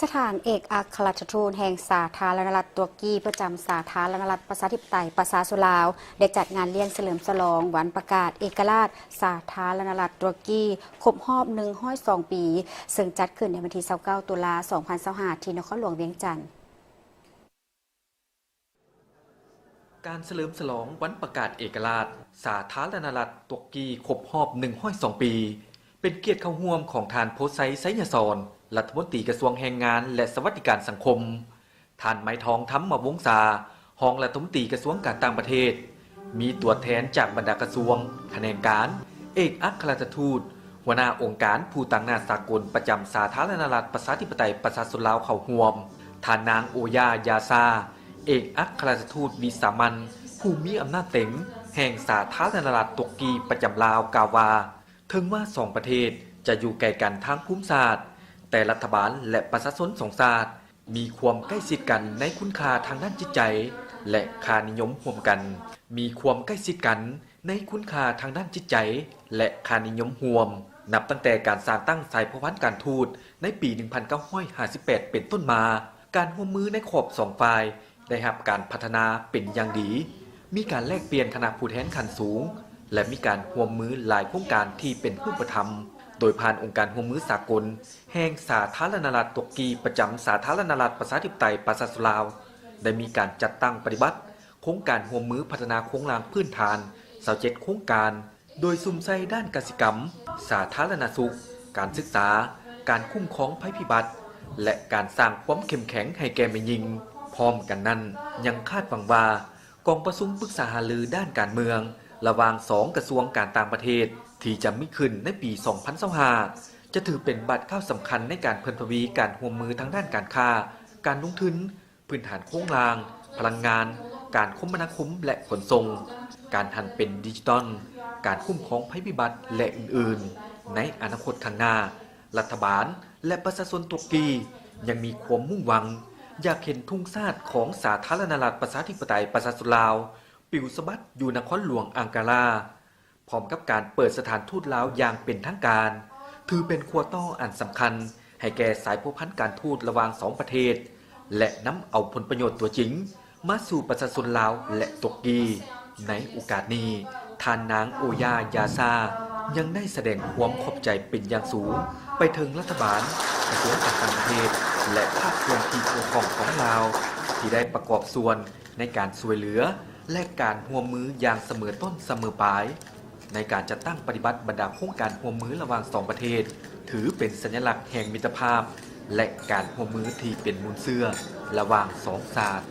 ສະຖານເອກອັກຄະລັດຖະທູດແຫ່ງສາທາລະນະລັດຕຸລະກີ ປະຈຳສາທາລະນະລັດປະຊາທິປະໄຕປະຊາຊົນລາວ ໄດ້ຈັດງານລ້ຽງສະເຫຼີມສະຫຼອງວັນປະກາດເອກະລາດສາທາລະນະລັດຕຸລະກີ ຄົບຮອບໜຶ່ງຮ້ອຍສອງປີ ເຊິ່ງຈັດຂຶ້ນໃນວັນທີຊາວເກົ້າ ຕຸລາ ສອງພັນຊາວຫ້າ ທີ່ນະຄອນຫຼວງວຽງຈັນ. ການສະເຫຼີມສະຫຼອງວັນປະກາດເອກະລາດສາທາລະນະລັດຕຸລະກີ ຄົບຮອບໜຶ່ງຮ້ອຍສອງປີ ເປັນກຽດເຂົ້າຮ່ວມຂອງທ່ານ ໂພໄຊ ໄຊຍະສອນ ລັດຖະມົນຕີກະຊວງແຮງງານ ແລະ ສະຫວັດດີການສັງຄົມ, ທ່ານ ໄມທອງ ທຳມະວົງສາ ຮອງລັດຖະມົນຕີກະຊວງການຕ່າງປະເທດ, ມີຕົວແທນຈາກບັນດາກະຊວງ, ຂະແໜງການ, ເອກອັກຄະລັດຖະທູດ, ຫົວໜ້າອົງການຜູ້ຕາງໜ້າສາກົນປະຈຳສາທາລະນະລັດປະຊາທິປະໄຕປະຊາຊົນລາວເຂົ້າຮ່ວມ, ທ່ານນາງ ໂອຢາ ຢາຊາ ເອກອັກຄະລັດຖະທູດວິສາມັນຜູ້ມີອຳນາດເຕັມແຫ່ງສາທາລະນະລັດຕຸລະກີປະຈຳລາວ ກ່າວວ່າ ເຖິງວ່າສອງປະເທດຈະຢູ່ໄກກັນທາງພູມສາດ, ແຕ່ລັດຖະບານ ແລະ ປະຊາຊົນສອງຊາດ ມີຄວາມໃກ້ຊິດກັນໃນຄຸນຄ່າທາງດ້ານຈິດໃຈ ແລະ ຄ່ານິຍົມຮ່ວມກັນ, ມີຄວາມໃກ້ຊິດກັນໃນຄຸນຄ່າທາງດ້ານຈິດໃຈ ແລະ ຄ່ານິຍົມຮ່ວມ. ນັບຕັ້ງແຕ່ການສ້າງຕັ້ງສາຍພົວພັນການທູດໃນປີໜຶ່ງພັນເກົ້າຮ້ອຍຫ້າສິບແປດເປັນຕົ້ນມາ, ການຮ່ວມມືໃນຂອບສອງຝ່າຍໄດ້ຮັບການພັດທະນາເປັນຢ່າງດີ, ມີການແລກປ່ຽນຄະນະຜູ້ແທນຂັ້ນສູງ ແລະ ມີການຮ່ວມມືຫຼາຍໂຄງການທີ່ເປັນຮູບປະທຳ, ໂດຍຜ່ານອົງການຮ່ວມມືສາກົນ ແຫ່ງສາທາລະນະລັດຕຸລະກີ ປະຈຳສາທາລະນະລັດປະຊາທິປະໄຕປະຊາຊົນລາວ ໄດ້ມີການຈັດຕັ້ງປະຕິບັດໂຄງການຮ່ວມມືພັດທະນາໂຄງລ່າງພື້ນຖານຊາວເຈັດໂຄງການ, ໂດຍສຸມໃສ່ດ້ານກະສິກຳ, ສາທາລະນະສຸກ, ການສຶກສາ, ການຄຸ້ມຄອງໄພພິບັດ ແລະ ການສ້າງຄວາມເຂັ້ມແຂງໃຫ້ແກ່ແມ່ຍິງ. ພ້ອມກັນນັ້ນ, ຍັງຄາດຫວັງວ່າ ກອງປະຊຸມປຶກສາຫາລືດ້ານການເມືອງ ລະຫວ່າງສອງກະຊວງການຕ່າງປະເທດ ທີ່ຈະມີຂຶ້ນໃນປີສອງພັນຊາວຫ້າ ຈະຖືເປັນບາດກ້າວສຳຄັນໃນການເພີ່ມທະວີການຮ່ວມມືທາງດ້ານການຄ້າ, ການລົງທຶນ, ພື້ນຖານໂຄງລ່າງ, ພະລັງງານ, ການຄົມມະນາຄົມ ແລະ ຂົນສົ່ງ, ການຫັນເປັນດິຈິຕອນ, ການຄຸ້ມຄອງໄພພິບັດ ແລະ ອື່ນໆ. ໃນອະນາຄົດຂ້າງໜ້າ, ລັດຖະບານ ແລະ ປະຊາຊົນຕຸລະກີ ຍັງມີຄວາມມຸ່ງຫວັງຢາກເຫັນທຸງຊາດຂອງສາທາລະນະລັດປະຊາທິປະໄຕປະຊາຊົນລາວ ປິວສະບັດຢູ່ນະຄອນຫຼວງອັງກາລາ, ພ້ອມກັບການເປີດສະຖານທູດລາວຢ່າງເປັນທາງການ, ຖືເປັນຂົວຕໍ່ອັນສຳຄັນໃຫ້ແກ່ສາຍພົວພັນການທູດລະຫວ່າງສອງປະເທດ ແລະ ນຳເອົາຜົນປະໂຫຍດຕົວຈິງມາສູ່ປະຊາຊົນລາວ ແລະ ຕຸລະກີ. ໃນໂອກາດນີ້, ທ່ານນາງ ໂອຢາ ຢາຊາ ຍັງໄດ້ສະແດງຄວາມຂອບໃຈເປັນຢ່າງສູງໄປເຖິງລັດຖະບານ, ກະຊວງການຕ່າງປະເທດ ແລະ ພາກສ່ວນທີ່ກ່ຽວຂ້ອງຂອງລາວ ທີ່ໄດ້ປະກອບສ່ວນໃນການຊ່ວຍເຫຼືອ ແລະ ການຮ່ວມມືຢ່າງສະເໝີຕົ້ນສະເໝີປາຍ ໃນການຈັດຕັ້ງປະຕິບັດບັນດາໂຄງການຮ່ວມມືລະຫວ່າງສອງປະເທດ, ຖືເປັນສັນຍະລັກແຫ່ງມິດຕະພາບ ແລະ ການຮ່ວມມືທີ່ເປັນມູນເຊື້ອລະຫວ່າງສອງຊາດ.